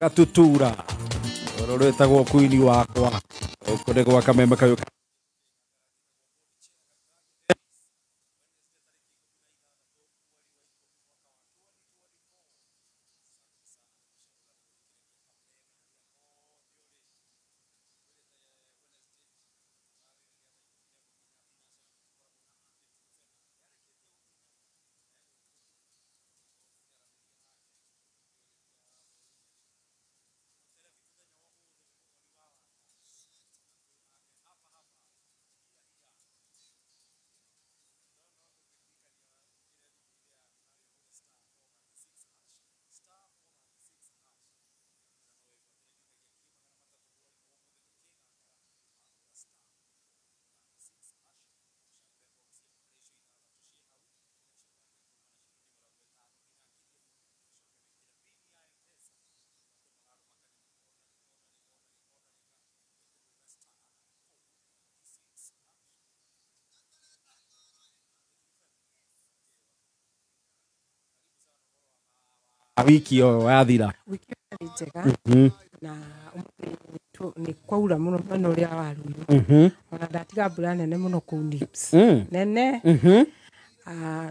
Gatutura rũrũ rwĩtagwo Queen wakwa gũkũ nĩ gwa Kameme kayũ. Wiki ĩyo yathira. Wiki ĩyo yarĩ njega na ũmũthĩ nĩ kwaura mũno mwena ũrĩa wa Ruiru. Ona ndatiga mbura nene mũno kũu Nips. Nene.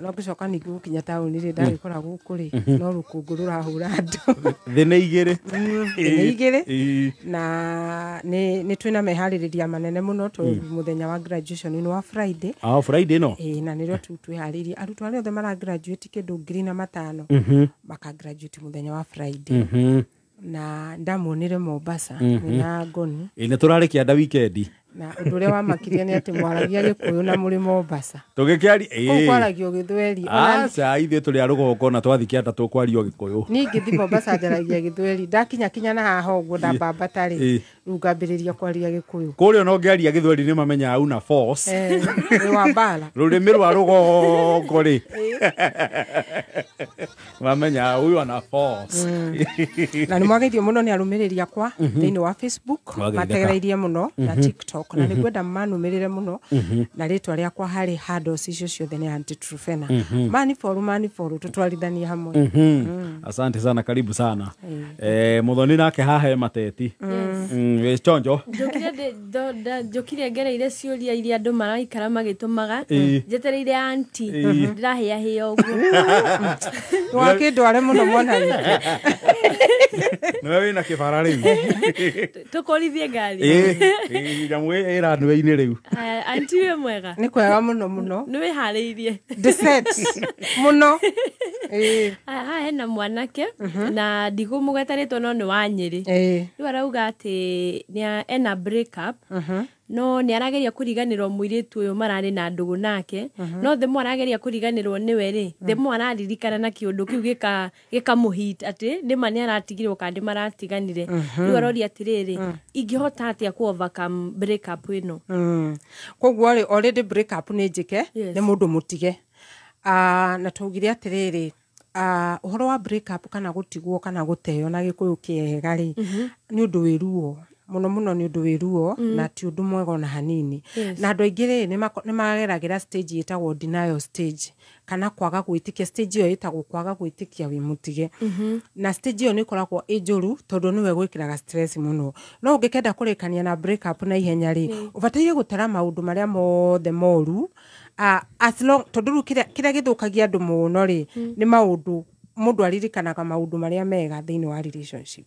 No ngĩcoka ningĩ gũkinya taũni rĩ, ndagĩkora gũkũ rĩ no rũkũngũ rũrahũra andũ. Thĩ nĩ igĩrĩ. Thĩ nĩ igĩrĩ. Na nĩ twĩna meharĩrĩria manene mũno tondũ mũthenya wa graduation nĩ wa Friday. Ah, Friday no? Ĩĩ, na nĩrĩo tu twĩharĩirie. Arutwo arĩa othe mara graduate kĩndũ 5,000 maka graduate mũthenya wa Friday. Na ndamuonire Mombasa mwĩna Ngoni. Ĩĩ, nĩ tũrarĩ kĩanda weekend. Na ũndũ ũrĩa wamakirie nĩ atĩ mwaragia Gĩkũyũ na mũrĩ Mombasa. Tũgĩkĩaria, Kũu kwaragio Gĩthweri. Aca, ithuĩ tũrĩ a rũgongo na twathiĩ kĩanda tũkwario Gĩkũyũ. Niĩ ngĩthiĩ Mombasa njaragia Gĩthweri. Ndakinya kinya na haha ũguo ndambambata rĩ, rĩu ngambĩrĩria kwaria Gĩkũyũ. Kũrĩa ona ũngĩaria Gĩthweri nĩ mamenyaga una force. Nĩ wa mbara. Rũrĩmĩ rwa rũgongo rĩ. Mamenyaga huyu ana force. Na nĩ mwageithio mũno nĩ arũmĩrĩri akwa thĩinĩ wa Facebook, mategereirie mũno na TikTok, na nĩ ngwenda manũmĩrĩre mũno na rĩtwa rĩakwa harĩ handles icio ciothe nĩ Aunty Truphena. Manifollow, manifollow, tũtwarithanie hamwe. Asante sana, karibu sana. Muthoni nake haha he mateti. Wĩ chonjo. Njũkire ngereire ciũria iria andũ maraikara magĩtũmaga. Njetereire aunty. Ndĩrahĩahĩa ũguo. Ndũgakĩndware mũno mwana witũ. Nĩwe wĩna kĩbara rĩu. Tũkũrithie ngari. Nyamũ ĩ runway-inĩ rĩu. Aunty wĩ mwega? Nĩ kwega mũno mũno. Nĩ wĩharĩirie? Ndĩ set mũno. Haha hena mwanake na ndigũmũgweta rĩtwa no nĩ wa Nyĩrĩ. Rĩu arauga atĩ ena break up no nĩ arageria kũriganĩrwo mũirĩtu ũyũ mararĩ na ndũgũ nake, no the more arageria kũriganĩrwo nĩwe rĩ, the more araririkana na kĩũndũ kĩu gĩkamũhit atĩ nĩma nĩ aratigirwo kana nĩ maratiganire. Rĩu aroria atĩrĩrĩ, ingĩhota atĩa kũ overcome break up ĩno? Koguo rĩ, already break up nĩ njĩke, nĩ mũndũ mũtige. Na twaugire atĩrĩrĩ, ũhoro wa break up kana gũtigwo kana gũteo na Gĩkũyũ kĩega rĩ, nĩ ũndũ wĩ ruo mũno mũno, nĩ ũndũ wĩ ruo na ti ũndũ mwega ona hanini. Na andũ aingĩ rĩ, nĩ mageragĩra stage ĩtagwo denial stage, kana kwaga gwĩtĩkia. Stage ĩyo ĩtagwo kwaga gwĩtĩkia wĩ mũtige. Na stage ĩyo nĩ ĩkoragwo ĩ njũru tondũ nĩwe gwĩkĩraga stress mũno. No ũngĩkenda kũrĩkania na break up na ihenya rĩ, ũbataire gũtara maũndũ marĩa mothe moru, as long, tondũ rĩu kĩrĩa gĩthũkagia andũ mũno rĩ, nĩ maũndũ mũndũ aririkanaga maũndũ marĩa mega thĩinĩ wa relationship.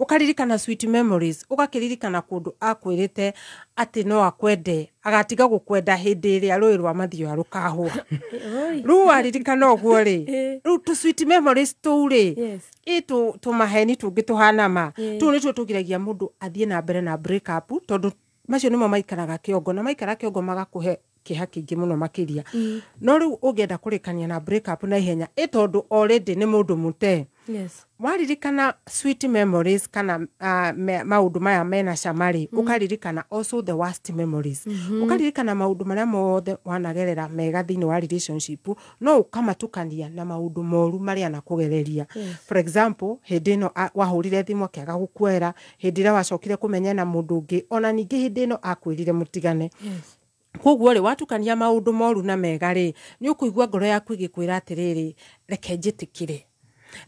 Ũkaririkana sweet memories, ũgakĩririkana kũndũ akwĩrĩte atĩ no akwende, agatiga gũkwenda hĩndĩ ĩrĩa rũĩ rwa mathioya rũkahũa. Rĩu waririkana ũguo rĩ, rĩu tũ sweet memories tũu rĩ, ĩ tũmaheni tũngĩ tũhana ma, tũu nĩtuo tũgiragia mũndũ athiĩ na mbere na break up, tondũ macio nĩmo maikaraga kĩongo, na maikara kĩongo magakũhe kĩeha kĩingĩ mũno makĩria. No rĩu ũngĩenda kũrĩkania na break up na ihenya, ĩ tondũ already nĩ mũndũ mũte. Waririkana sweet memories kana maũndũ maya mena cama rĩ, ũkaririkana also the worst memories. Ũkaririkana maũndũ marĩa mothe wanagerera mega thĩinĩ wa relationship, no ũkamatukania na maũndũ moru marĩa anakũgereria. For example, hĩndĩ ĩno wahũrire thimũ akĩaga gũkuoera, hĩndĩ ĩrĩa wacokire kũmenya na mũndũ ũngĩ, ona ningĩ hĩndĩ ĩno akwĩrire mũtigane. Koguo rĩ, watukania maũndũ moru na mega rĩ, nĩ ũkũigua ngoro yaku ĩgĩkwĩra atĩrĩrĩ, reke njĩtĩkĩre.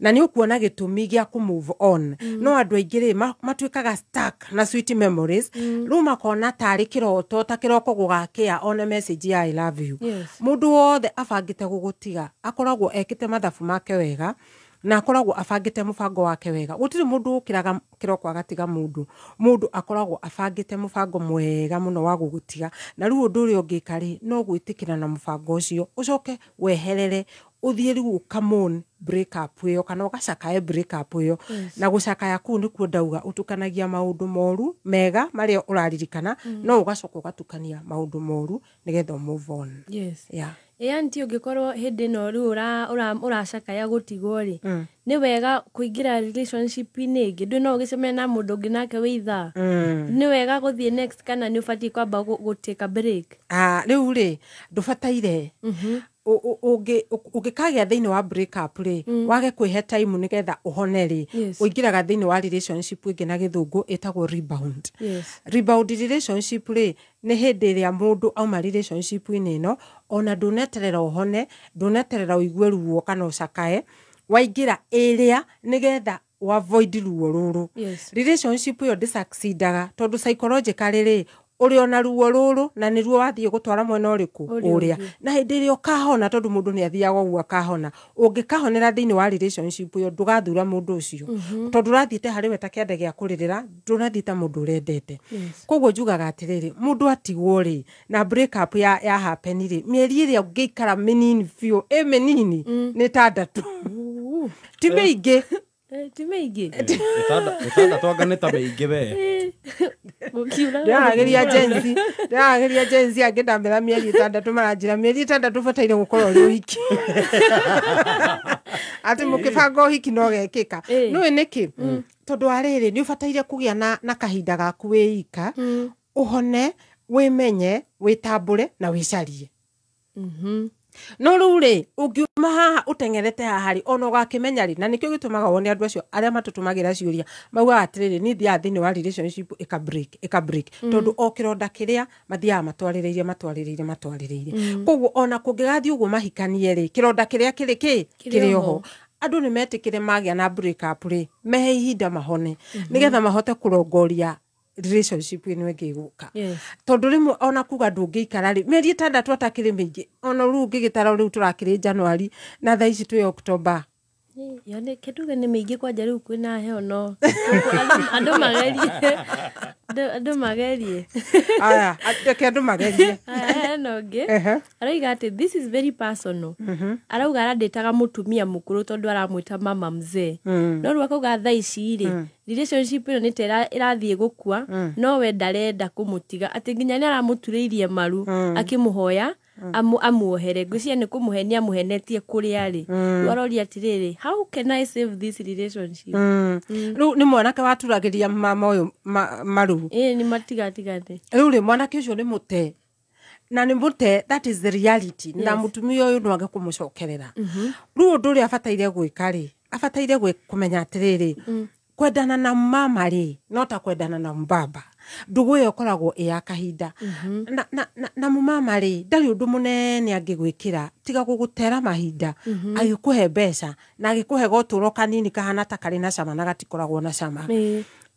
Na nĩ ũkuona gĩtũmi gĩa kũ move on. No andũ aingĩ rĩ matuĩkaga stuck na sweet memories. Rĩu makona tarĩ kĩroto ta kĩroko gũgakĩa one message ya I love you. Mũndũ wothe abangĩte gũgũtiga akoragwo ekĩte mathabu make wega na akoragwo abangĩte mũbango wake wega. Gũtirĩ mũndũ ũkĩraga kĩroko agatiga mũndũ. Mũndũ akoragwo abangĩte mũbango mwega mũno wa gũgũtiga. Na rĩu ũndũ ũrĩa ũngĩka rĩ no gwĩtĩkĩra na mũbango ũcio ũcoke weherere ũthiĩ rĩu ũkamon break up ĩyo kana ũgacakae break up ĩyo. Na gũcakaya kũu nĩkuo ndauga ũtukanagia maũndũ moru mega marĩa ũraririkana no ũgacoka ũgatukania maũndũ moru nĩgetha move on. Yes. Yeah. Aunty ũngĩkorwo hĩndĩ ĩno rĩu ũracakaya gũtigwo rĩ nĩ wega kũingĩra relationship-inĩ ĩngĩ ndũ no ũgĩcemania na mũndũ ũngĩ nake wĩ ithaa nĩ wega gũthiĩ next kana nĩ ũbatiĩ kwamba gũ take a break? Rĩu rĩ ndũbataire ũngĩkagĩa thĩinĩ wa break up rĩ wage kwĩhe time nĩgetha ũhone rĩ ũingĩraga thĩinĩ wa relationship ĩngĩ na gĩthũngũ ĩtagwo rebound. Rebound relationship rĩ nĩ hĩndĩ ĩrĩa mũndũ auma relationship-inĩ ĩno ona ndũneterera ũhone ndũneterera ũigue ruo kana ũcakae waingĩra ĩrĩa nĩgetha avoid ruo rũrũ. Relationship ĩyo ndĩsucceedaga tondũ psychologically rĩ ũrĩ ona ruo rũrũ na nĩruo wathiĩ gũtwara mwena ũrĩkũ ũrĩa na hĩndĩ ĩrĩa ũkahona tondũ mũndũ nĩ athiaga ũguo akahona ũngĩkahonera thĩinĩ wa relationship ĩyo ndũgathura mũndũ ũcio tondũ ũrathiĩte harĩ we ta kĩande gĩa kũrĩrĩra ndũrathiĩ ta mũndũ ũrendete. Koguo njugaga atĩrĩrĩ mũndũ atigwo rĩ na break up ya happen rĩ mĩeri ĩrĩa ũngĩikara mĩnini biũ ĩ mĩnini nĩ ĩtandatũ ti mĩingĩ. Ti mĩingĩ ĩtandatũ anga nĩ ta mĩingĩ we. Ndĩraragĩria Gen Z angĩ ndamera mĩeri ĩtandatũ maranjĩra mĩeri ĩtandatũ ũbataire gũkorwo ũrĩ ũhiki atĩ mũkĩbanga ũhiki no gekĩka. Nĩũĩ nĩkĩ? Tondũ wa rĩrĩ nĩ ũbataire kũgĩa na kahinda gaku wĩika ũhone wĩmenye wĩtambũre na wĩcarie. No rĩu rĩ ũngiuma haha ũteng'erete haha rĩ ona ũgakĩmenya rĩ na nĩkĩo gĩtũmaga wone andũ acio arĩa matũtũmagĩra ciũria maugaga atĩrĩrĩ niĩ thiaga thĩinĩ wa relationship ĩka break tondũ o kĩronda kĩrĩa mathiaga matwarĩrĩire koguo ona kũngĩgathiĩ ũguo mahikanie rĩ kĩronda kĩrĩa kĩrĩ kĩ kĩrĩ oho. Andũ nĩ metĩkĩre magĩa na break up rĩ mehe ihinda mahone nĩgetha mahote kũrongoria relationship ĩno ĩngĩ ĩgũka. Tondũ rĩmwe ona kuga ndũngĩikara rĩ mĩeri ĩtandatũ atakĩrĩ mĩingĩ ona rĩu ũngĩgĩtara rĩu tũrakĩrĩ January na thaa ici twĩ October. Yone kĩnduge nĩ mĩingĩ kwanja rĩu kwĩna heho no andũ magerie andũ magerie. Aya reke andũ magerie. Eno ũngĩ arauga atĩ this is very personal. Arauga arandĩtaga mũtumia mũkũrũ tondũ aramwĩta mama mzee. No rĩu akauga thaa ici rĩ relationship ĩno nĩ ta ĩrathiĩ gũkua no we ndarenda kũmũtiga atĩ nginya nĩ aramũturĩirie maru akĩmũhoya amuohere ngwĩciria nĩ kũmũhenia amũhenetie kũrĩa arĩ. Rĩu aroria atĩrĩrĩ how can I save this relationship? Rĩu nĩ mwanake waturagĩria mama ũyũ maru. Ĩĩ nĩ matigatigane. Rĩu rĩ mwanake ũcio nĩ mũte na nĩ mũte that is the reality. Na mũtumia ũyũ no age kũmũcokerera. Rĩu ũndũ ũrĩa abataire gwĩka rĩ abataire kũmenya atĩrĩrĩ kwendana na mama rĩ no ta kwendana na mbaba ndũgũ ĩyo ĩkoragwo ĩ ya kahinda. Na mũmama rĩ ndarĩ ũndũ mũnene angĩgwĩkĩra tiga gũgũtera mahinda agĩkũhe mbeca na agĩkũhe gotũro kanini kahana ta karĩ na cama na gatikoragwo na cama.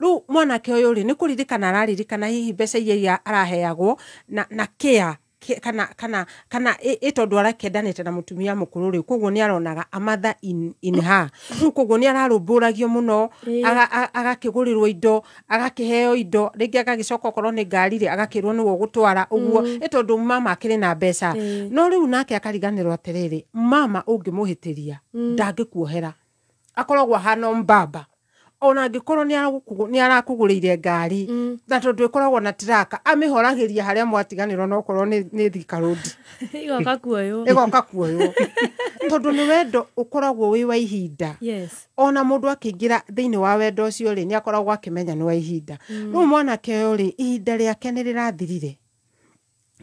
Rĩu mwanake ũyũ rĩ nĩ kũririkana araririkana hihi mbeca iria araheagwo na care kana ĩ tondũ arakendanĩte na mũtumia mũkũrũ rĩ koguo nĩ aronaga a mother in her rĩu koguo nĩ ararũmbũragio mũno agakĩgũrĩrwo indo agakĩheo indo rĩngĩ agagĩcoka okorwo nĩ ngari rĩ agakĩrwo nĩwe ũgũtwara ũguo ĩ tondũ mama akĩrĩ na mbeca. No rĩu nake akariganĩrwo atĩrĩrĩ mama ũngĩmũhĩtĩria ndangĩkuohera akoragwo ahana mbaba ona angĩkorwo nĩ arakũgũrĩire ngari na tondũ ĩkoragwo na tiraka amĩhoragĩria harĩa mwatiganĩrwo no korwo nĩ Thika Road ĩgoka kuoywo tondũ nĩ wendo ũkoragwo wĩ wa ihinda. Ona mũndũ akĩingĩra thĩinĩ wa wendo ũcio rĩ nĩ akoragwo akĩmenya nĩ wa ihinda. Rĩu mwanake ũyũ rĩ ihinda rĩake nĩ rĩrathirire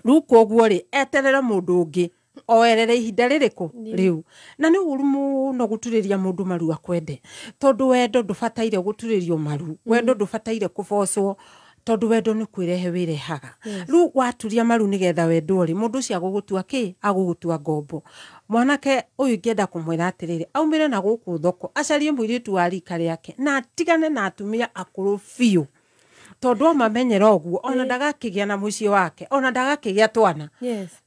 rĩu koguo rĩ eterere mũndũ ũngĩ oerere ihinda rĩrĩkũ rĩu. Na nĩ ũru mũno gũturĩria mũndũ maru akwende tondũ wendo ndũbataire gũturĩrio maru wendo ndũbataire kũbocwo. Tondu wendo ni kwirehe wirehaga. Riu waturia maru nigetha wendo ri mundu ucio agugutua ki agugutua ngombo. Mwanake uyu ingĩenda kumwira atiriri aumire na guku thoko acarie muiritu wa rika riake na atigane na atumia akuru biũ. Tondu amamenyera ũguo ona ndagakĩgĩa na mũciĩ wake ona ndagakĩgĩa twana.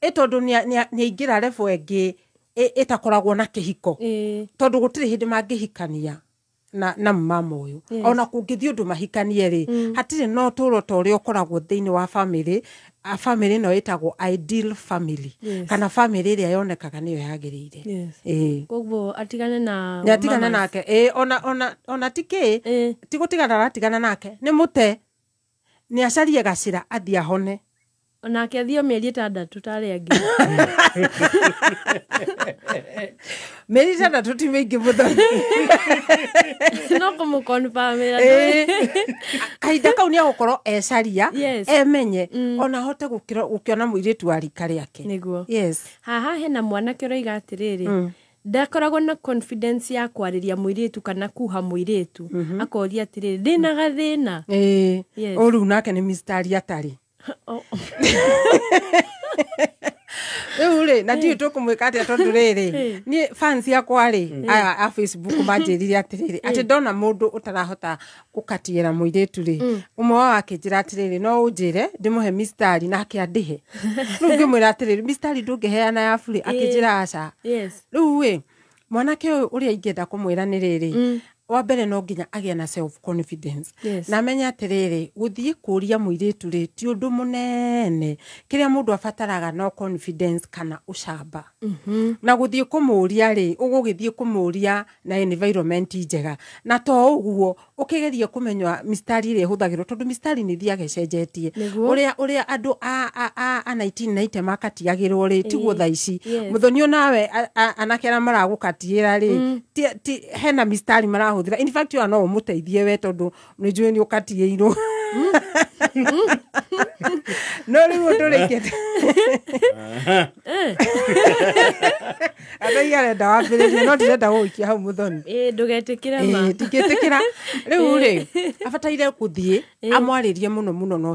Ĩ tondu nĩaingĩra level ĩngĩ ĩtakoragwo na kĩhiko. Tondu gũtirĩ hĩndĩ mangĩhikania na mama ũyũ. Ona kũngĩthiĩ ũndũ mahikanie rĩ hatirĩ na ũtũũro ta ũrĩa ũkoragwo thĩinĩ wa family. Family no ĩtagwo ideal family. Kana family ĩrĩa yonekaga nĩyo yagĩrĩire. Koguo atigane na nĩ atigane nake. Ona ti kĩ ti gũtigana aratigana nake nĩ mũte nĩ acarie gacĩra athiĩ ahone. Onake athio mĩeri 6 tarĩ angĩ. Mĩeri 6 ti mĩingĩ mũthoni. No kũmũconfirmĩra. Kahinda kau nĩ agũkorwo ecaria emenye ona ahote gũkĩona mũirĩtu wa rika rĩake. Nĩguo. Yes. Haha hena mwanake ũroiga atĩrĩrĩ ndakoragwo na confidence ya kwarĩria mũirĩtu kana kuha mũirĩtu. Akoria atĩrĩrĩ ndĩna gathĩna. Ũ rĩu nake nĩ mistari atarĩ. Rĩu rĩ na ndiũĩ tũkũmwĩka atĩa tondũ rĩrĩ niĩ fans yakwa rĩ aya a Facebook manjĩrire atĩrĩrĩ atĩ ndona mũndũ ũtarahota gũkatiĩra mũirĩtu rĩ ũmwe wao akĩnjĩra atĩrĩrĩ no ũnjĩre ndĩmũhe mistari nake andĩhe. Rĩu ngĩmwĩra atĩrĩrĩ mistari ndũngĩheana ya bure akĩnjĩra aca. Rĩu ĩ mwanake ũyũ ũrĩa ingĩenda kũmwĩra nĩ rĩrĩ wa mbere no nginya agĩe na self confidence. Na amenye atĩrĩrĩ gũthiĩ kũria mũirĩtu rĩ ti ũndũ mũnene. Kĩrĩa mũndũ abataraga no confidence kana ũcamba. Na gũthiĩ kũmũria rĩ ũgũgĩthiĩ kũmũria na environment njega. Na to ũguo ũkĩgerie kũmenya mistari ĩrĩa ĩhũthagĩrwo tondũ mistari nĩ ithiaga ĩcenjetie. Ũrĩa andũ a 1990 makatiagĩrwo rĩ tiguo thaa ici. Mũthoni onawe anake arĩa maragũkatiĩra rĩ hena mistari marahũthĩra. In fact you no umuteithie we tondu nĩ njũĩ nĩ ũkatiĩirwo. No rĩu ũndũ rĩngĩ andũ aingĩ arenda wambĩrĩrie no ndirenda gũgũikia hau mũthoni. Ndũgetĩkĩre ma. Ndingĩtĩkĩra. Rĩu rĩ abataire gũthiĩ amwarĩrie mũno mũno na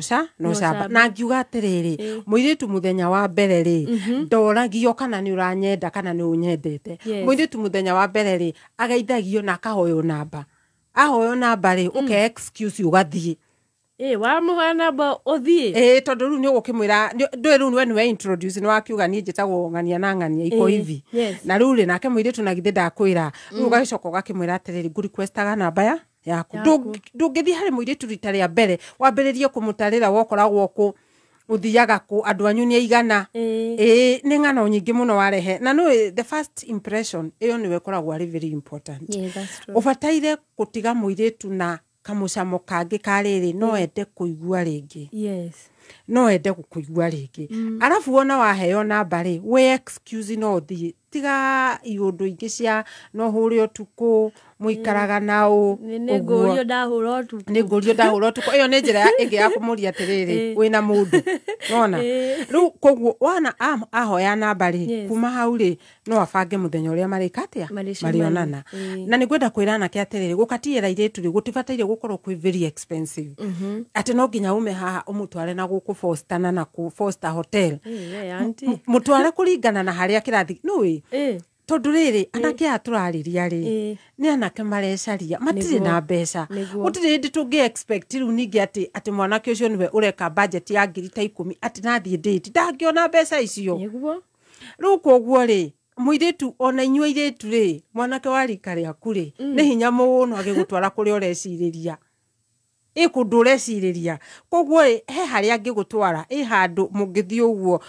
ũcamba. Na ngiuga atĩrĩrĩ mũirĩtu mũthenya wa mbere rĩ ndoragio kana nĩ ũranyenda kana nĩ ũnyendete. Mũirĩtu mũthenya wa mbere rĩ ageithagio na akahoywo namba. Ahoywo namba rĩ ũke excuse ũgathiĩ. Wamũhoya namba ũthiĩ. Tondũ rĩu nĩ ũgũkĩmwĩra ndũĩ rĩu we nĩwe introduce nĩ wakiuga niĩ njĩtagwo ng'ania na ng'ania iko hivi. Na rĩu rĩ nake mũirĩtu na githĩ ndakwĩra rĩu ũgagĩcoka ũgakĩmwĩra atĩrĩrĩ ngũrequestaga namba yaku. Ndũngĩthiĩ harĩ mũirĩtu rita rĩa mbere wambĩrĩrie kũmũtarĩra wokoragwo kũ ũthiaga kũ andũ anyu nĩ aigana. Nĩ ng'ano nyingĩ mũno warehe. Na nĩũĩ the first impression ĩyo nĩwe ĩkoragwo arĩ very important. Ũbataire gũtiga mũirĩtu na kamũcamo kangĩ ka rĩrĩ no ende kũigua rĩngĩ. No ende gũkũigua rĩngĩ. Arabu wona waheo namba rĩ we excuse no ũthiĩ tiga iũndũ ingĩ cia no hũre ũtukũ mũikaraga nao nĩ ngũrio ndahũra ũtukũ. Nĩ ngũrio ndahũra ũtukũ. Ĩyo nĩ njĩra ĩngĩ ya kũmũria atĩrĩrĩ wĩna mũndũ. Nona rĩu koguo wana ahoya namba rĩ kuma hau rĩ no abange mũthenya ũrĩa marĩka atĩa marĩonana. Na nĩ ngwenda kwĩra anake atĩrĩrĩ gũkatiĩra airĩtu rĩ gũtibataire gũkorwo kwĩ very expensive. Atĩ no nginya ume haha ũmũtware na gũkũ Foster na kũ Foster Hotel. Mũtware kũringana na harĩa kĩrathi nũĩ tondu rĩrĩ anake aya tũrarĩria rĩ nĩ anake marecaria matirĩ na mbeca. Gũtirĩ hĩndĩ tũngĩ expect rĩu ningĩ atĩ mwanake ũcio nĩwe ũreka budget ya ngiri ta 10 atĩ nathiĩ date ndangĩona mbeca icio. Rĩu koguo rĩ mũirĩtu ona inyuĩ airĩtu rĩ mwanake wa rika rĩaku rĩ nĩ hinya mũno agĩgũtwara kũrĩa ũrecirĩria. Ĩ kũndũ ũrecirĩria. Koguo rĩ he harĩa angĩgũtwara ĩ handũ mũngĩthiĩ ũguo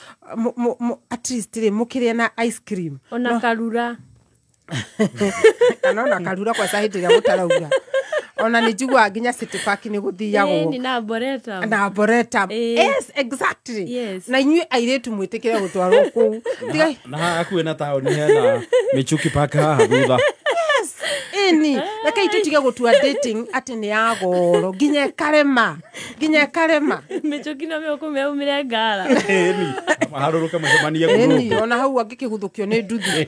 at least rĩ mũkĩrĩe na ice cream. Ona karura. Kana ona karura kwa hĩndĩ ĩrĩa gũtaraura. Ona nĩ njiguaga nginya City Park nĩ gũthiagwo. Nĩ na Arboretum. Na Arboretum. Yes, exactly. Na inyuĩ airĩtu mwĩtĩkĩre gũtwarwo kũu. Na haha hakuhĩ na taũni hena Michuki Park haha thutha. Ĩni Rekei tũtige gũtua dating atĩ nĩ ya goro nginya ĩkarema nginya ĩkarema. Mĩtũki no mĩũkũmeumire ngara. Ĩni maharũrũke macemanie Ĩni ona hau angĩkĩguthũkio nĩ nduthi.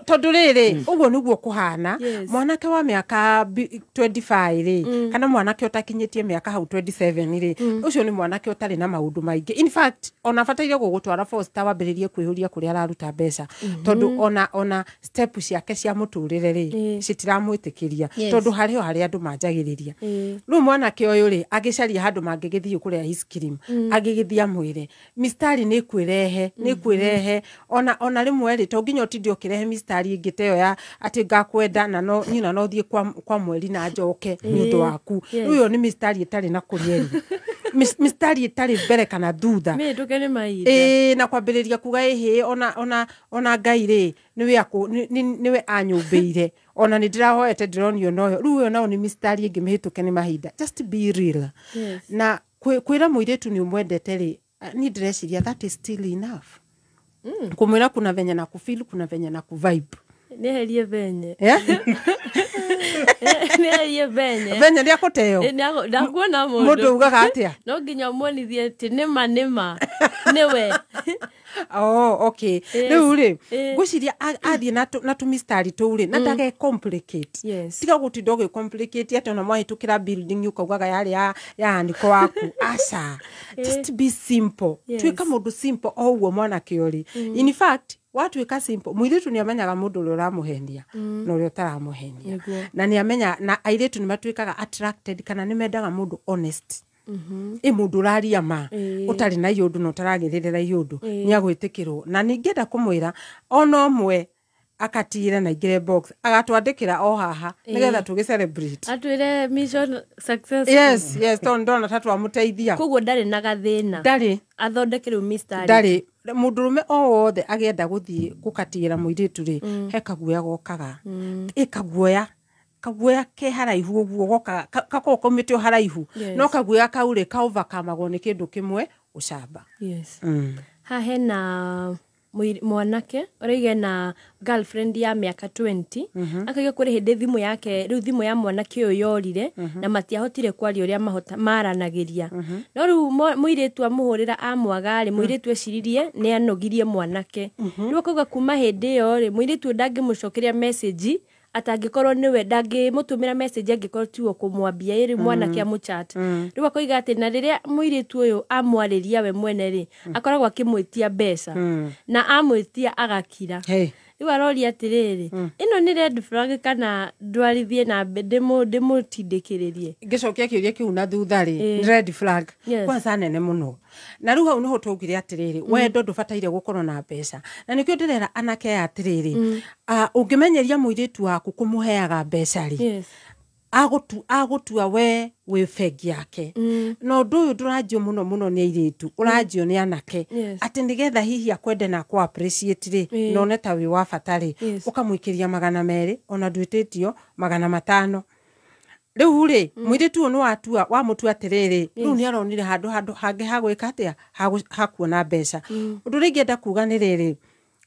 Tondũ rĩrĩ ũguo nĩguo kũhana. Mwanake wa mĩaka 25 rĩ kana mwanake ũtakinyĩtie mĩaka hau 27 rĩ ũcio nĩ mwanake ũtarĩ na maũndũ maingĩ. In fact ona bataire gũgũtwara foster wambĩrĩrie kwĩyũria kũrĩa araruta mbeca tondũ ona step ciake cia mũtũrĩre rĩ citiramwĩtĩkĩria tondũ harĩ o harĩa andũ manjagĩrĩria. Rĩu mwanake ũyũ rĩ agĩcaria handũ mangĩgĩthiĩ kũrĩa ice cream agĩgĩthiĩ amwĩre mistari nĩ kwĩrehe nĩ kwĩrehe ona rĩmwe rĩ to nginya ũtinde ũkĩrehe mistari ĩngĩ ta ĩyo ya atĩ ngakwenda na no nyina no thiĩ kwa mweri na njoke nĩ ũndũ waku. Rĩu ĩyo nĩ mistari ĩtarĩ na kũrĩa ĩrĩ mistari ĩtarĩ mbere kana thutha. Mĩhĩtũke nĩ mahinda. Na kwambĩrĩria kuga ĩhĩ ona Ngai rĩ nĩwe anyũmbĩire ona nĩ ndĩrahoete ndĩronio noyo. Rĩu ĩyo nao nĩ mistari ĩngĩ mĩhĩtũke nĩ mahinda. Just be real. Na kwĩra mũirĩtu nĩ ũmwendete rĩ niĩ ndĩreciria that is still enough. Kũmwĩra kuna venye na kufeel kuna venye na kuvibe. Nĩherie venye. Nĩherie venye. Venye nĩ akũteo. Ndakuona mũndũ. Mũndũ ugaga atĩa? No nginya ũmuonithie atĩ nĩma nĩma nĩwe. Oh, okay. Rĩu rĩ ngwĩciria athiĩ na tũmistari tũu rĩ na ndage complicate. Tiga gũtinda ũgĩ complicate atĩ ona mwahĩtũkĩra building ũkaugaga yarĩ ya aniko waku. Aca. Just be simple. Tuĩka mũndũ simple o ũguo mwanake ũrĩ. In fact watuĩka simple mũirĩtu nĩ amenyaga mũndũ ũrĩa ũramũhenia na ũrĩa ũtaramũhenia. Na nĩ amenya na airĩtu nĩ matuĩkaga attracted kana nĩ mendaga mũndũ honest. Ĩ mũndũ ũraria ma ũtarĩ na iũndũ na ũtaragĩrĩra iũndũ nĩ agwĩtĩkĩrwo. Na ningĩenda kũmwĩra ona ũmwe akatire na ingĩre box agatwandĩkĩra o haha nĩgetha tũgĩ celebrate. Atwĩre mission successful. Yes, yes, tondũ ndona ta twamũteithia. Koguo ndarĩ na gathĩna. Ndarĩ. Athondeke rĩu mistari. Ndarĩ. Mũndũrũme o wothe agĩenda gũthiĩ gũkatigĩra mũirĩtu rĩ he kaguoya gokaga. Ĩ kaguoya kaguoya ke haraihu ũguo gokaga gakoragwo kaumĩte o haraihu. No kaguoya kau rĩ kaovakamagwo nĩ kĩndũ kĩmwe ũcamba. Yes. Haha hena mwanake ũraiga na girlfriend ya mĩaka 20 akauga kũrĩ hĩndĩ thimũ yake rĩu thimũ ya mwanake ũyũ yorire na matiahotire kwaria ũrĩa maranagĩria. No rĩu mũirĩtu amũhũrĩra amwaga rĩ mũirĩtu eciririe nĩ anogirie mwanake. Rĩu akauga kuma hĩndĩ ĩyo rĩ mũirĩtu ndangĩmũcokeria message atangĩkorwo nĩwe ndangĩmũtũmĩra message angĩkorwo tiwe kũmwambia ĩrĩ mwanake amũchat. Rĩu akoiga atĩ na rĩrĩa mũirĩtu ũyũ amwarĩria we mwene rĩ akoragwo akĩmwĩtia mbeca na amwĩtia agakira. Rĩu aroria atĩrĩrĩ ĩno nĩ red flag kana ndwarithie na ndĩmũtindĩkĩrĩrie. Ngĩcokia kĩũria kĩu na thutha rĩ nĩ red flag kwanza nene mũno. Na rĩu hau nĩho twaugire atĩrĩrĩ wendo ndũbataire gũkorwo na mbeca. Na nĩkĩo ndĩrera anake aya atĩrĩrĩ ũngĩmenyeria mũirĩtu waku kũmũheaga mbeca rĩ agũtua we wĩ bengi yake. Na ũndũ ũyũ ndũranjio mũno mũno nĩ airĩtu ũranjio nĩ anake atĩ nĩgetha hihi akwende na akũ appreciate rĩ na one ta wĩ wa bata rĩ ũkamũikĩria 200 ona ndwĩtĩtio 500. Rĩu rĩ mũirĩtu ũyũ nĩwatua wamũtua atĩrĩrĩ rĩu nĩ aronire handũ hangĩ ha gwĩka atĩa hakuona mbeca. Ũndũ ũrĩa ingĩenda kuga nĩ rĩrĩ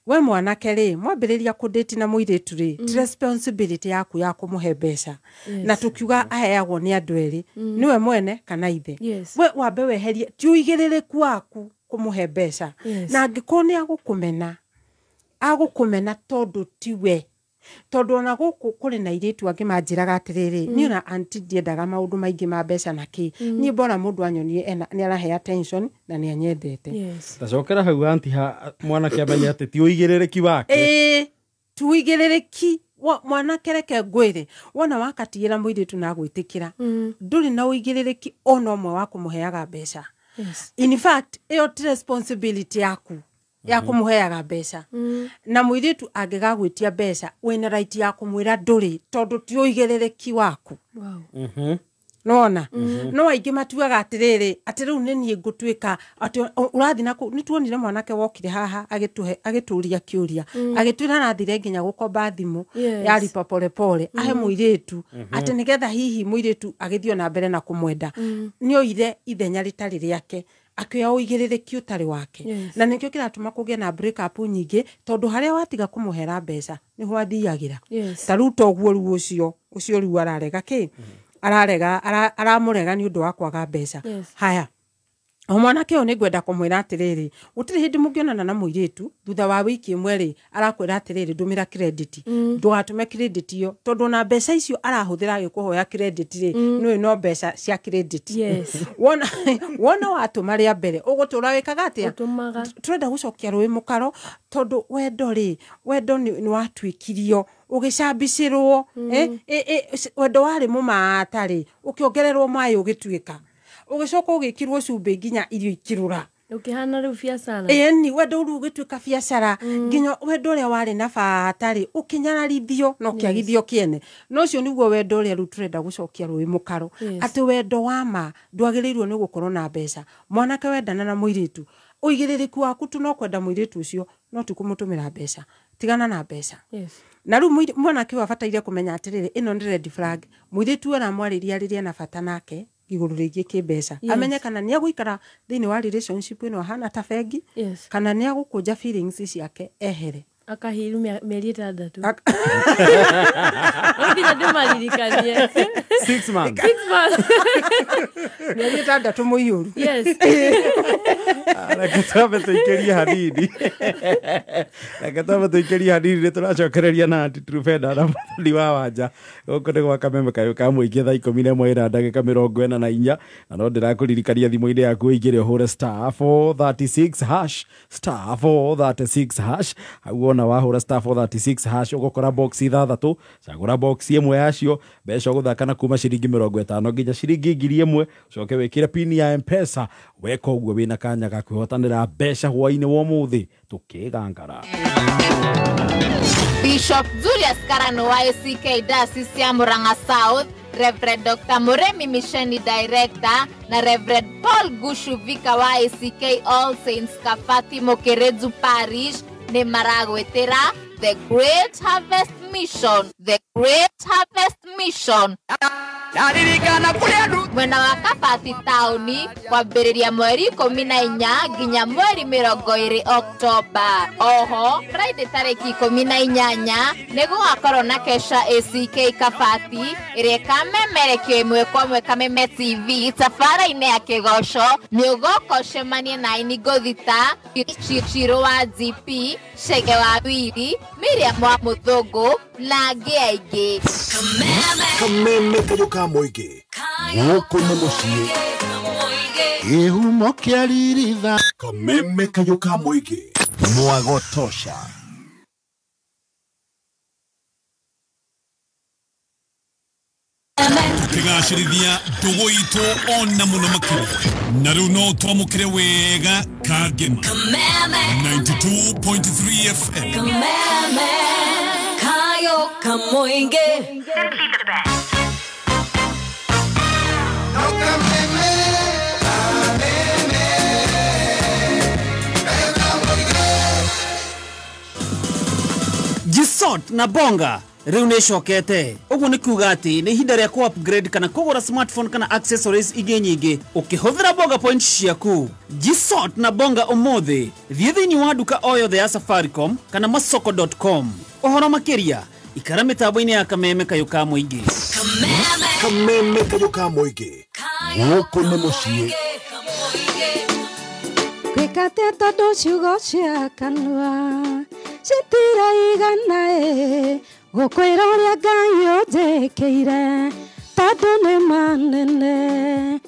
we mwanake rĩ mwambĩrĩria kũndĩti na mũirĩtu rĩ ti responsibility yaku ya kũmũhe mbeca. Na tũkiuga aheagwo nĩ andũ erĩ nĩwe mwene kana ithe. We wambe weherie ti ũigĩrĩrĩku waku kũmũhe mbeca. Na angĩkorwo nĩ agũkũmena agũkũmena tondũ tiwe. Tondũ ona gũkũ kũrĩ na airĩtu angĩ manjĩraga atĩrĩrĩ niĩ ona aunty ndiendaga maũndũ maingĩ ma mbeca na kĩ niĩ mbora mũndũ anyonie nĩ arahe attention na nĩ anyendete. Tacokera hau aunty mwanake amenye atĩ ti ũigĩrĩrĩki wake. Ĩĩ ti ũigĩrĩrĩki mwanake reke ngwĩre wona wakatigĩra mũirĩtu na agwĩtĩkĩra ndũrĩ na ũigĩrĩrĩki ona ũmwe wa kũmũheaga mbeca. In fact ĩyo ti responsibility yaku ya kũmũheaga mbeca. Na mũirĩtu angĩgagwĩtia mbeca wĩna right ya kũmwĩra ndũrĩ tondũ ti ũigĩrĩrĩki waku. Nona no aingĩ matuaga atĩrĩrĩ atĩ rĩu nĩ niĩ ngũtuĩka atĩ ũrathiĩ na kũu. Nĩ tuonire mwanake wokire haha agĩtũria kĩũria agĩtwĩra arathire nginya gũkomba thimũ ya lipa polepole ahe mũirĩtu atĩ nĩgetha hihi mũirĩtu agĩthiĩ na mbere na kũmwenda. Nĩ oire ithenya rĩtarĩ rĩake Akĩoya ũigĩrĩrĩki ũtarĩ wake. Yes. Na nĩkĩo kĩratũma kũgĩe na break up nyingĩ, tondũ harĩa watiga kũmũhera mbeca nĩho athiagĩra. Yes. Ta rĩu toguo rĩu ũcio rĩu ararega kĩ? Ararega, aramũrega nĩ ũndũ wa kwaga mbeca. Yes. Haya. O mwanake ũyũ nĩngwenda kũmwĩra atĩrĩrĩ, gũtirĩ hĩndĩ mũngĩonana na mũirĩtu thutha wa wiki ĩmwe rĩ, arakwĩra atĩrĩrĩ, ndũmĩra credit. Ndũgatũme credit ĩyo, tondũ ona mbeca icio arahũthĩra agĩkũhoya credit rĩ, nĩũĩ no mbeca cia credit. Yes. Wona watũma rĩa mbere, ũgũtũra wĩkaga atĩa? Ũtũmaga. Tũrenda gũcokia rũĩ mũkaro, tondũ wendo rĩ, wendo nĩ watuĩkirio, ũgĩcambicĩrwo, wendo warĩ mũmata rĩ, ũkĩongererwo maĩ ũgĩtuĩka. Ũgĩcoka ũgĩkĩrwo cumbĩ nginya irio ikĩrũra. Ũkĩhana rĩu biacara. Ĩni, wendo rĩu ũgĩtuĩka biacara, nginya wendo ũrĩa warĩ na bata rĩ, ũkĩnyararithio na ũkĩagithio kĩene. Na ũcio nĩguo wendo ũrĩa rĩu tũrenda gũcokia rũĩ mũkaro. Yes. Atĩ wendo wa ma ndwagĩrĩirwo nĩ gũkorwo na mbeca. Mwanake wendana na mũirĩtu, ũigĩrĩrĩku waku tu no kwenda mũirĩtu ũcio, no ti kũmũtũmĩra mbeca. Tigana na mbeca. Yes. Na rĩu mwanake ũyũ abataire kũmenya atĩrĩrĩ, ĩno nĩ red flag. Mũirĩtu aramwarĩria rĩrĩa ena bata nake igũrũ rĩgiĩ kĩmbeca. Yes. Amenye kana nĩ egũikara thĩinĩ wa relationship ĩno ahana ta bengi, Yes. kana nĩ egũkũnja feelings ciake ehere. Akahiru mĩeri 6. Nginya ndĩmaririkanie. 6 months. 6 months. Mĩeri 6 mũiyũru. Yes. Reke twambe tũikĩrie hanini. Reke twambe tũikĩrie hanini, nĩ tũracokereria na Aunty Truphena na Mũthoni wa Wanja. Gũkũ nĩ gwa Kameme kayũ ka mũingĩ thaa 11 na ndagĩka 44, na no ndĩrakũririkania thimũ-inĩ yaku ũingĩre ũhũre *436 hash, *436 hash. Hau wona wahũra *436 hash ũgũkora box 6, cagũra box ĩmwe yacio, mbeca ũgũthaka na kuma ciringi 50 nginya ciringi 1000, ũcoke wĩkĩre pin ya M-Pesa. Weka ũguo wĩna kanya ga kwĩhotanĩra mbeca hwaĩ-inĩ wa ũmũthĩ tũkĩgangara. Bishop Julius Karano wa ACK Diocese ya Murang'a South, Reverend Dr. Muremi Misheni Director na Reverend Paul Gushu Vika wa ACK All Saints Kafati Mokerezu Parish nĩ maragwĩtĩra The Great Harvest Mission. The Great Harvest Mission. Mwena wa Kabati taũni kwambĩrĩria mweri 14 nginya mweri 20 Oktoba. Oho, Friday tarĩki 18 nĩ gũgakorwo na kesha ACK Kabati ĩrĩa ĩkamemerekio ĩmwe kwa ĩmwe Kameme TV tabara-inĩ ya Kĩgoco. Nĩ ũgoka ũcemanie na Aini Ngothita, Shiro wa GP, Chege wa Wiri, Miriam wa Mũthũngũ na angĩ aingĩ. Kameme kayũ ka mũingĩ gũkũ nĩ mũciĩ kĩhumo kĩa riritha. Kameme kayũ ka mũingĩ mwago tosha. Kĩgacĩrithia ndũgũ itũ ona mũno makĩria, na rĩu no twamũkĩre wega Kangema 92.3 FM. Kameme kayo kamoinge. Simply the best. Jisot na Bonga rĩu nĩ ĩcokete. Ũguo nĩ kuga atĩ nĩ ihinda rĩa kũ upgrade kana kũgũra smartphone kana accessories ingĩ nyingĩ ũkĩhũthĩra Bonga points ciaku. Jisot na Bonga ũmũthĩ, thiĩ thĩinĩ wa nduka o yothe ya Safaricom kana masoko.com. Ũhoro makĩria ikara mĩtambo-inĩ ya Kameme kayũ ka mũingĩ. Kameme kayũ ka mũingĩ gũkũ nĩ mũciĩ. Gwĩkate tondũ ciugo cia kanua citiraigana ĩ gũkwĩra ũrĩa Ngai ũnjĩkĩire tondũ nĩ manene.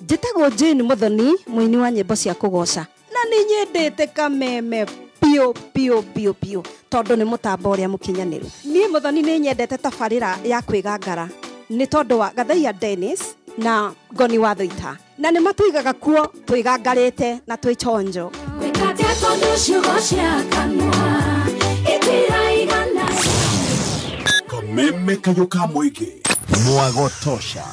Njĩtagwo Jane Muthoni, mũini wa nyĩmbo cia kũgoca, na nĩ nyendete Kameme piũ piũ piũ piũ tondũ nĩ mũtambo ũrĩa mũkinyanĩru. Niĩ Muthoni nĩ nyendete tabarĩra ya kwĩgangara nĩ tondũ wa Gathaiya Dennis na Ngoni wa Thuita, na nĩ matũigaga kuo twĩgangarĩte na twĩ chonjo. Gwĩkate tondũ ciugo cia kanua itiraigana. Kameme kayũ ka mũingĩ mwago tosha.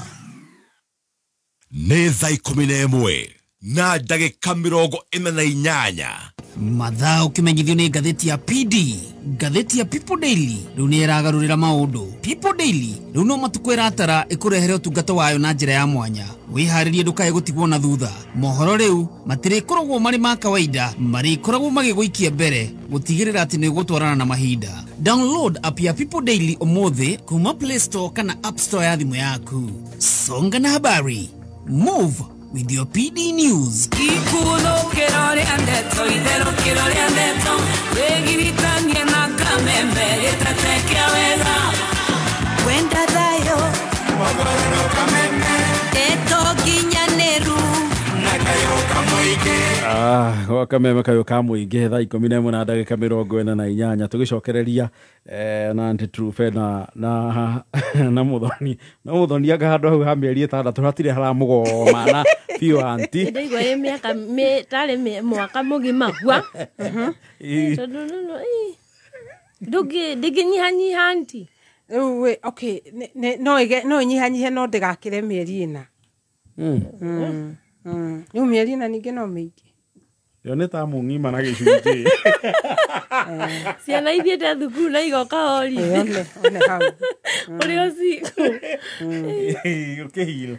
Nĩ thaa 11 na ndagĩka 48. Mathaa ũkĩmenyithio nĩ ngathĩti ya PD. Ngathĩti ya People Daily rĩu nĩ ĩragarũrĩra maũndũ. People Daily rĩu no matukũ ĩratara ĩkũrehere ũtungata wayo na njĩra ya mwanya. Wĩharĩrie ndũkae gũtigwo na thutha. Mohoro rĩu matirĩkoragwo marĩ ma kawaida, marĩkoragwo magĩgũikia mbere gũtigĩrĩra atĩ nĩ ũgũtwarana na mahinda. Download app ya People Daily ũmũthĩ kuma Play Store kana App Store ya thimũ yaku. Songa na habari. Move with your PD News. Gwa kameme kayo ka mũingĩ thaa 11 na ndagĩka 48 tũgĩcokereria na Aunty Truphena na Muthoni na Muthoni anga handũ hau ha mĩeri 6 hatirĩ haramũgoma na biũ aunty. Ndaigua ĩ mĩaka tarĩ mwaka mũgima gua tondũ ndũngĩnyihanyiha aunty. Rĩu okay, no ĩnyihanyihe no ndĩgakĩre mĩeri 4. Rĩu mĩeri 4 ningĩ no mĩingĩ. Yo nĩ ta mũng'ima na gĩcunjĩ. Ciana ithiĩte thukuru na igoka holiday. One hau. Ũrĩa ũcikũ. Ũkĩheal.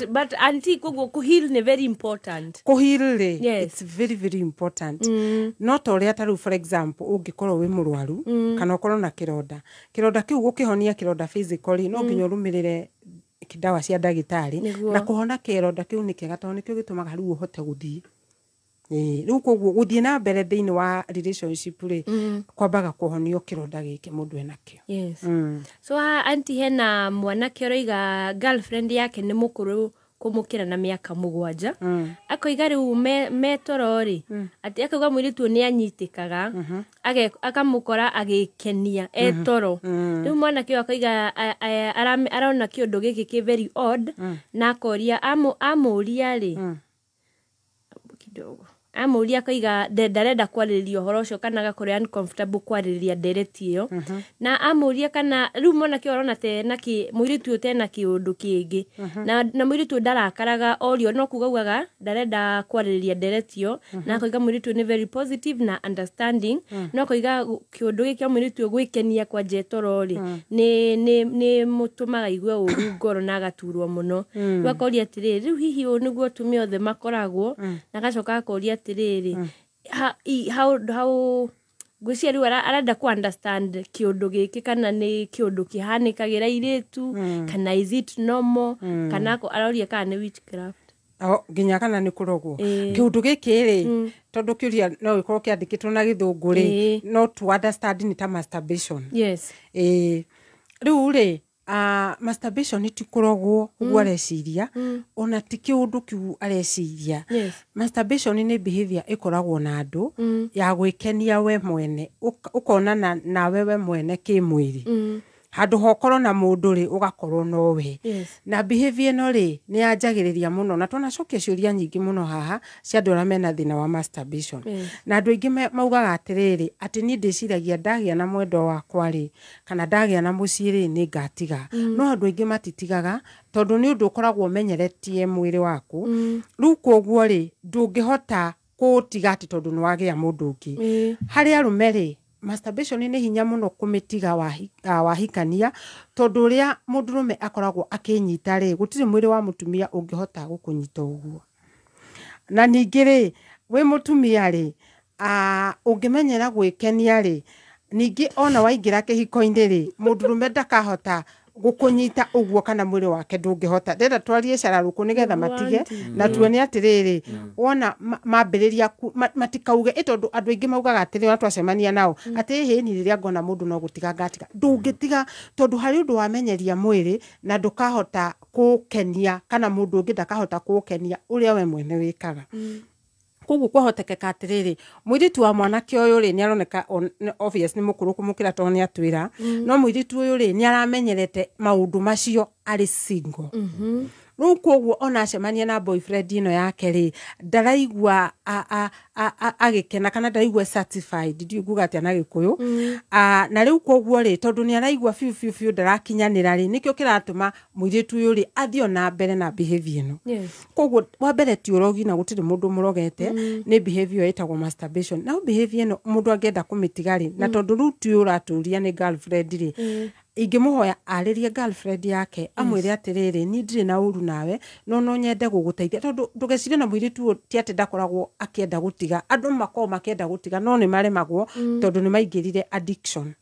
But aunty koguo kũheal nĩ very important. Kũheal rĩ, it's very very important. No ta ũrĩa ta rĩu for example ũngĩkorwo wĩ mũrwaru kana ũkorwo na kĩronda. Kĩronda kĩu gũkĩhonia kĩronda physically no nginya ũrũmĩrĩre ndawa cia ndagĩtarĩ na kũhona kĩronda kĩu nĩ kĩega tondũ nĩkĩo gĩtũmaga rĩu ũhote gũthiĩ. Rĩu koguo gũthiĩ na mbere thĩinĩ wa relationship rĩ kwambaga kũhonio kĩronda gĩkĩ mũndũ enakĩo. Yes. So aunty hena mwanake ũroiga girlfriend yake nĩ mũkũrũ kũmũkĩra na mĩaka 7. Akoiga rĩu metoro rĩ atĩ akauga mũirĩtu nĩ anyitĩkaga akamũkora agĩkenia etoro. Rĩu mwanake ũyũ akoiga arona kĩũndũ gĩkĩ kĩ very odd na akoria amũria rĩ kidogo amũria akauga ndarenda kwarĩrĩria ũhoro ũcio kana agakorwo uncomfortable kwarĩrĩria ndereti ĩyo na amũria kana rĩu mwanake ũrona tena mũirĩtu ũyũ tena kĩũndũ kĩngĩ na mũirĩtu ũyũ ndarakaraga orio no kuga augaga ndarenda kwarĩrĩria ndereti ĩyo na akoiga mũirĩtu ũyũ nĩ very positive na understanding no akoiga kĩũndũ gĩkĩ kĩa mũirĩtu ũyũ gwĩkenia kwanja etoro rĩ nĩ mũtũmaga aigue ũru ngoro na agaturwo mũno. Rĩu akoria atĩrĩrĩ rĩu hihi ũũ nĩguo atumia othe makoragwo na agacoka akoria atĩrĩrĩ how ngwĩciria rĩu arenda kũ understand kĩũndũ gĩkĩ kana nĩ kĩũndũ kĩhanĩkagĩra airĩtu kana is it normal kana aroria kana nĩ witchcraft nginya kana nĩ kũrogwo. Kĩũndũ gĩkĩ rĩ tondũ kĩũria no gĩkorwo kĩandĩkĩtwo na gĩthũngũ rĩ no to understand nĩ ta masturbation. Yes. Rĩu rĩ masturbation ti kũrogwo ũguo areciria ona ti kĩũndũ kĩu areciria. Masturbation nĩ behavior ĩkoragwo na andũ ya gwĩkenia we mwene ũkonana nawe we mwene kĩmwĩrĩ. Handũ hokorwo na mũndũ rĩ ũgakorwo nowe. Na behavior ĩno rĩ nĩ yanjagĩrĩria mũno na twanacokia ciũria nyingĩ mũno haha cia andũ arĩa mena thĩna wa masturbation. Na andũ aingĩ maugaga atĩrĩrĩ atĩ niĩ ndĩciragia ndagĩa na mwendwa wakwa rĩ kana ndagĩa na mũciĩ rĩ nĩ ngatiga. No andũ aingĩ matitigaga tondũ nĩ ũndũ ũkoragwo ũmenyeretie mwĩrĩ waku. Rĩu koguo rĩ ndũngĩhota kũũtiga atĩ tondũ nĩ wagĩa mũndũ ũngĩ. Harĩ arũme rĩ masturbation nĩ hinya mũno kũmĩtiga wahikania tondũ ũrĩa mũndũrũme akoragwo akĩnyita rĩ gũtirĩ mwĩrĩ wa mũtumia ũngĩhota gũkũnyita ũguo. Na ningĩ rĩ wĩ mũtumia rĩ ũngĩmenyera gwĩkenia rĩ ningĩ ona waingĩra kĩhiko-inĩ rĩ mũndũrũme ndakahota gũkũnyita ũguo kana mwĩrĩ wake ndũngĩhota. Ndĩrenda twarie cararũkũ nĩgetha matige na tuone atĩrĩrĩ wona mambĩrĩria matikauge tondũ andũ aingĩ maugaga atĩrĩ ona twacemania nao atĩ hĩ ni rĩrĩa ngona mũndũ no gũtiga ngatiga. Ndũngĩtiga tondũ harĩ ũndũ wamenyeria mwĩrĩ na ndũkahota kũkenia kana mũndũ ũngĩ ndakahota kũkenia ũrĩa we mwene wĩkaga. Koguo kwahotekeka atĩrĩrĩ mũirĩtu wa mwanake ũyũ rĩ nĩaroneka obvious nĩ mũkũrũ kũmũkĩra tondũ nĩatwĩra no mũirĩtu ũyũ rĩ nĩaramenyerete maũndũ macio arĩ single. Rĩu koguo ona acemania na boyfriend ĩno yake rĩ, ndaraigua agĩkena kana ndaraigua satisfied, ndiũĩ nguga atĩa na Gĩkũyũ. Na rĩu koguo rĩ, tondũ nĩ araigua biũ biũ biũ ndarakinyanĩra rĩ, nĩkĩo kĩratũma mũirĩtu ũyũ rĩ athiĩ ona mbere na behavior ĩno. Koguo wa mbere ti ũrogi na gũtirĩ mũndũ mũrogete, nĩ behavior ĩtagwo masturbation. Na behavior ĩno mũndũ angĩenda kũmĩtiga rĩ, na tondũ rĩu ti ũyũ ũratũria nĩ girlfriend rĩ, ingĩmũhoya arĩrie girlfriend yake, amwĩre atĩrĩrĩ, niĩ ndirĩ na ũru nawe, no no nyende gũgũteithia, tondũ ndũgecirie na mũirĩtu ũyũ ti atĩ ndakoragwo akĩenda gũtiga. Andũ makoragwo makĩenda gũtiga no nĩ maremagwo tondũ nĩ maingĩrire addiction,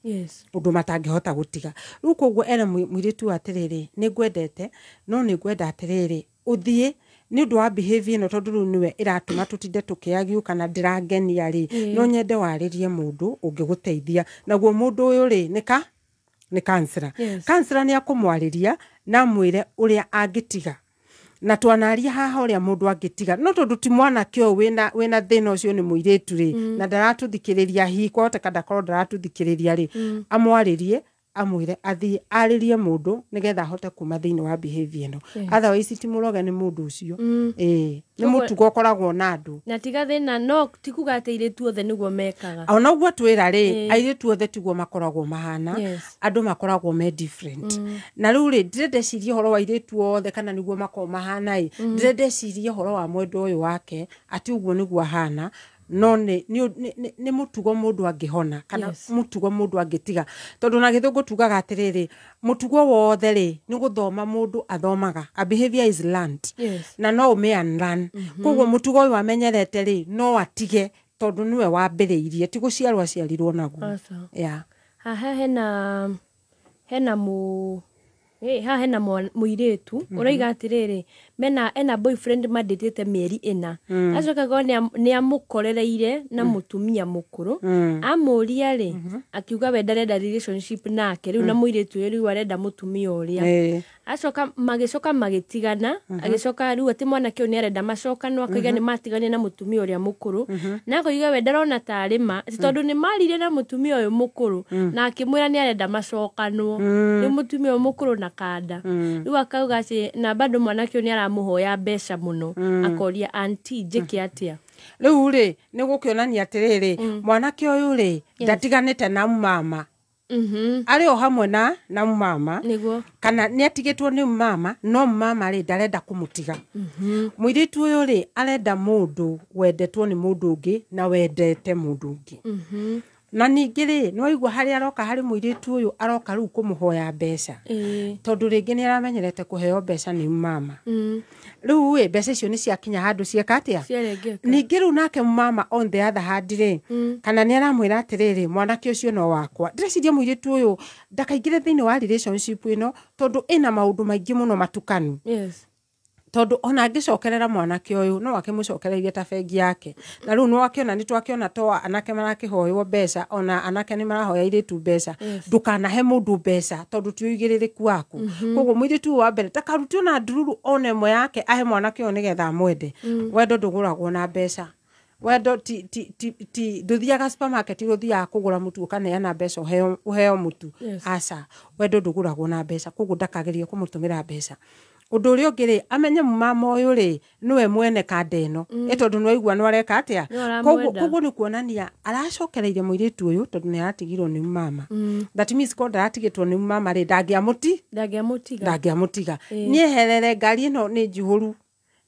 ũndũ matangĩhota gũtiga. Rĩu koguo ere mũirĩtu ũyũ atĩrĩrĩ, nĩ ngwendete no nĩ ngwenda atĩrĩrĩ ũthiĩ nĩ ũndũ wa behavior ĩno, tondũ rĩu nĩwe ĩratũma tũtinde tũkĩagiũ kana ndĩrangenia rĩ, no nyende warĩrie mũndũ ũngĩgũteithia. Naguo mũndũ ũyũ rĩ nĩ counselor. Counselor nĩ akũmwarĩria na amwĩre ũrĩa angĩtiga, na twanaria haha ũrĩa mũndũ angĩtiga, no tondũ ti mwanake ũyũ wĩna thĩna ũcio nĩ mũirĩtu rĩ, na ndaratũthikĩrĩria, hihi kwahoteka ndakorwo ndaratũthikĩrĩria rĩ, amwarĩrie amwĩre athiĩ arĩrie mũndũ nĩgetha ahote kuma thĩinĩ wa behavior ĩno. Otherwise ti mũroge nĩ mũndũ ũcio. Ĩĩ, nĩ mũtugo ũkoragwo na andũ. Na tiga thĩna, no ti kuga atĩ airĩtu othe nĩguo mekaga. Ona ũguo twĩra rĩ, airĩtu othe tiguo makoragwo mahana, andũ makoragwo me different. Na rĩu rĩ, ndĩrendeciria ũhoro wa airĩtu othe kana nĩguo makoragwo mahana ĩ, ndĩrendeciria ũhoro wa mwendwa ũyũ wake atĩ ũguo nĩguo ahana, no nĩ mũtugo mũndũ angĩhona kana mũtugo mũndũ angĩtiga. Tondũ na Gĩthũngũ tugaga atĩrĩrĩ, mũtugo wothe rĩ nĩ gũthoma mũndũ athomaga, a behavior is learned, na no ũmĩ unlearn. Koguo mũtugo ũyũ amenyerete rĩ no atige, tondũ nĩwe wambĩrĩirie, ti gũciarwo aciarirwo naguo. Haha hena haha hena mũirĩtu ũrauga atĩrĩrĩ, mena ena boyfriend mandĩtĩte mĩeri 4, acoka go nĩ amũkorereire na mũtumia mũkũrũ. Amũria rĩ, akiuga we ndarenda relationship nake rĩu na mũirĩtu ũyũ, rĩu arenda mũtumia ũrĩa. Acoka magĩcoka magĩtigana, agĩcoka rĩu atĩ mwanake ũyũ nĩ arenda macokanwo, akauga nĩ matigane na mũtumia ũrĩa mũkũrũ, na akoiga we ndarona tarĩ ma, atĩ tondũ nĩ marire na mũtumia ũyũ mũkũrũ na akĩmwĩra nĩ arenda macokanwo, rĩu mũtumia ũyũ mũkũrũ na kanda. Rĩu akauga atĩ na bado mwanake ũyũ nĩ aramũhoya mbeca mũno, akoria anti njĩke atĩa? Rĩu rĩ nĩ gũkĩonania atĩrĩrĩ, mwanake ũyũ rĩ ndatiganĩte na mama, arĩ o hamwe na mama, kana nĩ atigĩtwo nĩ mama, no mama rĩ ndarenda kũmũtiga. Mũirĩtu ũyũ rĩ arenda mũndũ wendetwo nĩ mũndũ ũngĩ na wendete mũndũ ũngĩ. Na ningĩ rĩ nĩ waigua harĩa aroka harĩ mũirĩtu ũyũ, aroka rĩu kũmũhoya mbeca, tondũ rĩngĩ nĩ aramenyerete kũheo mbeca nĩ mama. Rĩu ĩ mbeca icio nĩ ciakinya handũ cieka atĩa? Ningĩ rĩu nake mama on the other hand rĩ, kana nĩ aramwĩra atĩrĩrĩ, mwanake ũcio no wakwa. Ndĩreciria mũirĩtu ũyũ ndakaingĩre thĩinĩ wa relationship ĩno, tondũ ĩna maũndũ maingĩ mũno matukanu. Tondũ ona angĩcokerera mwanake ũyũ no akĩmũcokereirie ta bengi yake. Na rĩu nĩ wakĩona, nĩ twakĩona to anake marakĩhoywo mbeca, ona anake nĩ marahoya airĩtu mbeca. Ndũkanahe mũndũ mbeca tondũ ti ũigĩrĩrĩku waku. Koguo mũirĩtu ũyũ wa mbere ndakarute ona ndururu ona ĩmwe yake ahe mwanake ũyũ nĩgetha amwende. Wendo ndũgũragwo na mbeca. Wendo ti ndũthiaga supermarket, ũthiaga kũgũra mũtu ũkaneana mbeca ũheo mũtu. Aca, wendo ndũgũragwo na mbeca, koguo ndakagerie kũmũtũmĩra mbeca. Ũndũ ũrĩa ũngĩ rĩ, amenye mama ũyũ rĩ nĩwe mwene kanda ĩno, ĩ tondũ nĩ waigua nĩ areka atĩa. Koguo nĩ kuonania aracokereirie mũirĩtu ũyũ tondũ nĩ aratigirwo nĩ mama. That means ko ndaratigĩtwo nĩ mama rĩ, ndangĩamũtiga. Nĩeherere ngari ĩno nĩ njihũru,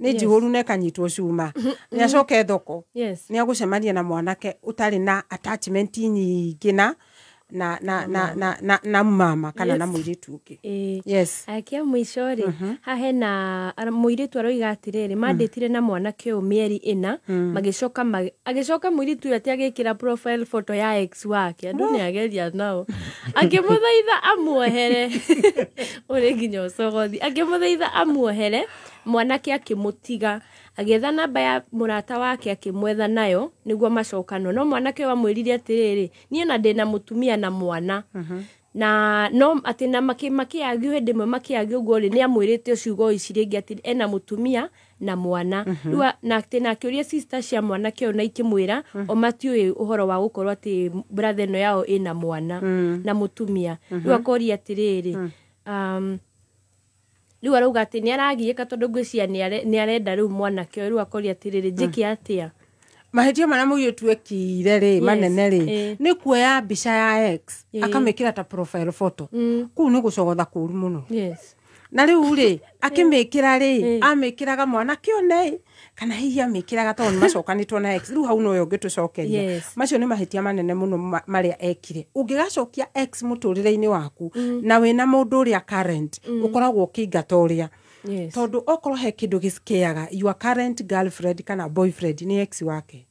nĩ njihũru na ĩkanyitwo cuma, nĩ acoke thoko, nĩ agũcemania na mwanake ũtarĩ na attachment nyingĩ na mama kana na mũirĩtu ũngĩ. Akia mũico rĩ, haha hena mũirĩtu aroiga atĩrĩrĩ, mandĩtire na mwanake ũyũ mĩeri 4, magĩcoka agĩcoka mũirĩtu ũyũ atĩ agĩkĩra profile photo ya ex wake, andũ nĩ ageria nao, akĩmũthaitha amuohere, ũrĩ nginya ũcogothi, akĩmũthaitha amuohere, mwanake akĩmũtiga, agĩetha namba ya mũrata wake akĩmwetha nayo nĩguo macokanwo, no mwanake ũyũ amwĩrire atĩrĩrĩ, niĩ ona ndĩna mũtumia na mwana, na no atĩ na makĩagio hĩndĩ ĩmwe makĩagio ũguo rĩ, nĩ amwĩrĩte ciugo ici rĩngĩ atĩ ena mũtumia na mwana. Rĩu na atĩ na akĩũria sister cia mwanake ũyũ na ikĩmwĩra o matiũĩ ũhoro wa gũkorwo atĩ brother ĩno yao ĩna mwana na mũtumia. Rĩu akoria atĩrĩrĩ, Rĩu arauga atĩ nĩ aragiĩka tondũ ngwĩciria nĩ arenda rĩu mwanake ũyũ, rĩu akoria atĩrĩrĩ, njĩke atĩa? Mahĩtia marĩa mũirĩtu ekire rĩ manene rĩ nĩ kuoya mbica ya ex akamĩkĩra ta profile photo. Kũu nĩ gũcogotha kũru mũno. Na rĩu rĩ akĩmĩkĩra rĩ amĩkĩraga mwanake one kana hihi amĩkĩraga tondũ nĩ macokanĩtwo na ex. Rĩu hau nowe ũngĩtũcokeria. Macio nĩ mahĩtia manene mũno marĩa ekire. Ũngĩgacokia ex mũtũrĩre-inĩ waku na wĩna mũndũ ũrĩa current ũkoragwo ũkĩingata ũrĩa. Tondũ okorwo he kĩndũ gĩcikeaga your current girlfriend kana boyfriend nĩ ex wake.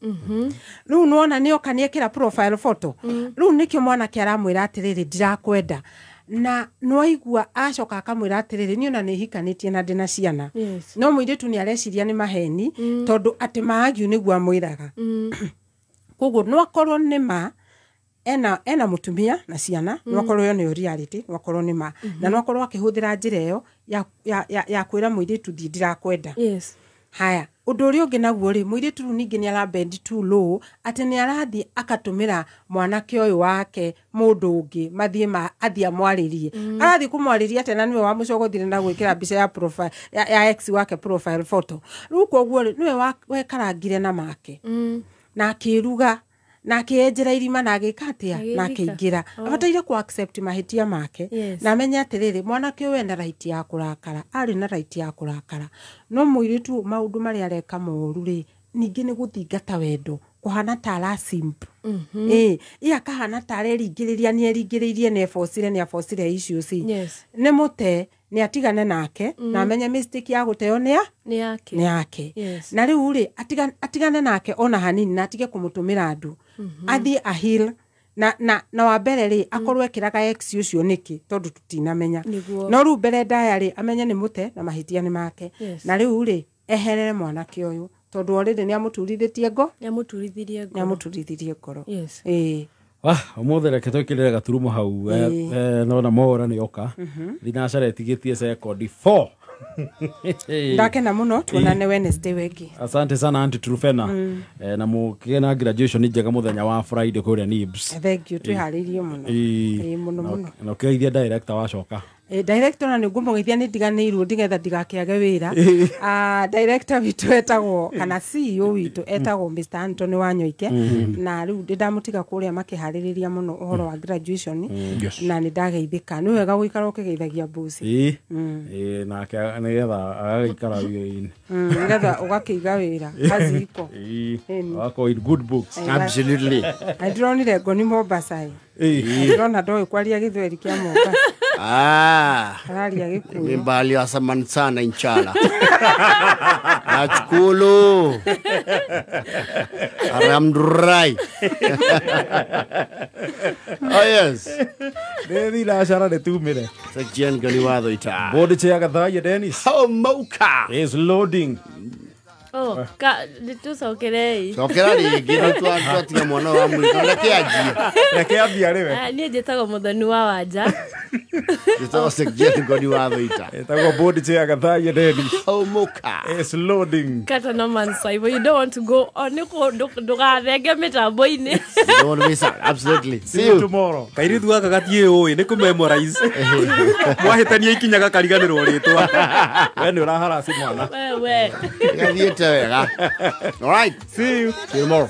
Rĩu nĩwona nĩoka nĩekĩra profile photo. Rĩu nĩkĩo mwanake aramwĩra atĩrĩrĩ ndirakwenda. Na nĩwaigua acoka akamwĩra atĩrĩrĩ niĩ ona nĩhikanĩtie na ndĩna ciana. No mũirĩtu nĩ areciria nĩ maheni tondũ atĩ maagiu nĩguo amwĩraga. Koguo no akorwo nĩ ma ena mũtumia na ciana, no akorwo ĩyo nĩyo reality, no akorwo nĩ ma. Na no akorwo akĩhũthĩra njĩra ĩyo ya kwĩra mũirĩtu thiĩ ndirakwenda. Haya, ũndũ ũrĩa ũngĩ naguo rĩ, mũirĩtu rĩu ningĩ nĩ arabend too low atĩ nĩ arathiĩ akatũmĩra mwanake ũyũ wake mũndũ ũngĩ mathiĩ athiĩ amwarĩrie. Arathiĩ kũmwarĩria atĩa na nĩwe wamũcogothire na gwĩkĩra mbica ya profile ya ex wake profile photo. Rĩu koguo rĩ nĩwe wekarangire na make na akĩruga na akĩenjera irima na agĩka atĩa na akĩingĩra. Abataire ku accept mahĩtia make na amenye atĩrĩrĩ mwanake ũyũ ena right ya kũrakara, arĩ na right ya kũrakara. No mũirĩtu maũndũ marĩa areka moru rĩ ningĩ nĩ gũthingata wendo kũhana ta ara simp. Ĩ akahana ta areringĩrĩria nĩ eringĩrĩirie nĩ ebocire nĩ abocire issues. Nĩ mũte nĩ atigane nake na amenye mistake ya gũteo nĩ yake. Na rĩu rĩ atigane nake ona hanini na atige kũmũtũmĩra andũ. Athiĩ a heal na wa mbere rĩ akorwo ekĩraga ex ũcio nĩkĩ tondũ tũtinamenya. No rĩu mbere ndaya rĩ amenye nĩ mũte na mahĩtia nĩ make. Na rĩu rĩ eherere mwanake ũyũ tondũ already nĩ amũturithĩtie ngo. Nĩ amũturithirie ngoro. Ũmũthĩ reke twĩkĩrĩre gaturumo hau nona mohora nĩ oka thinacara ĩtigĩtie sekondi 4. Ndakena mũno tuonane Wednesday wegi. Asante sana Auntie Trufena. Na mũkĩgĩe na graduation njega mũthenya wa Friday kũrĩa Nibs. Thank you, twĩharĩirie mũno. Mũno mũno. Na ũkĩgeithia director wacoka. Director na nĩngũmũgeithia nĩ ndiganĩirwo ndigetha ndigakĩage wĩra. Director witũ etagwo kana CEO witũ etagwo Mr. Anthony Wanyoike na rĩu ndamũtiga kũrĩa makĩharĩrĩria mũno ũhoro wa graduation na nĩ ndageithĩka. Nĩ wega gũikara ũkĩgeithagia boss. Nake nĩgetha agagĩikara wĩra-inĩ. Nĩgetha ũgakĩiga wĩra kazi iko. Wako in good books. Absolutely. Na ndĩronire ngoni Mombasa. Ndĩrona ndoĩ kwaria gĩthweri kĩa Mombasa. Mbali asaman sana inshallah. Nachukulu. Alhamdulillah. Oh yes. Nĩ thinacara nĩ tumire. Section gani watho ita. Board chair gathaia Dennis. Oh moka. Is loading. Oh, ka nĩtũcokerei. Cokera rĩngĩ nĩ twatiga mwana wa mũirĩtu reke anjie. Reke ambie arĩ we. Niĩ njĩtagwo Mũthoni wa Wanja. Njĩtagwo Section gani watho ita. Ĩtagwo board chair gathaia Dennis. Oh moka. Is loading. Kata no man saibo, you don't want to go on nĩ ndũgathenge mĩtambo-inĩ. You don't want to miss out. Absolutely. See you tomorrow. Kairĩtu gaka gatiĩ ũĩ nĩ kũmemorize. Mwahĩtania ikinya gakariganĩrwo rĩtwa. We nĩ ũraharasi mwana. We. Gathiĩte wega. All right. See you. See you tomorrow.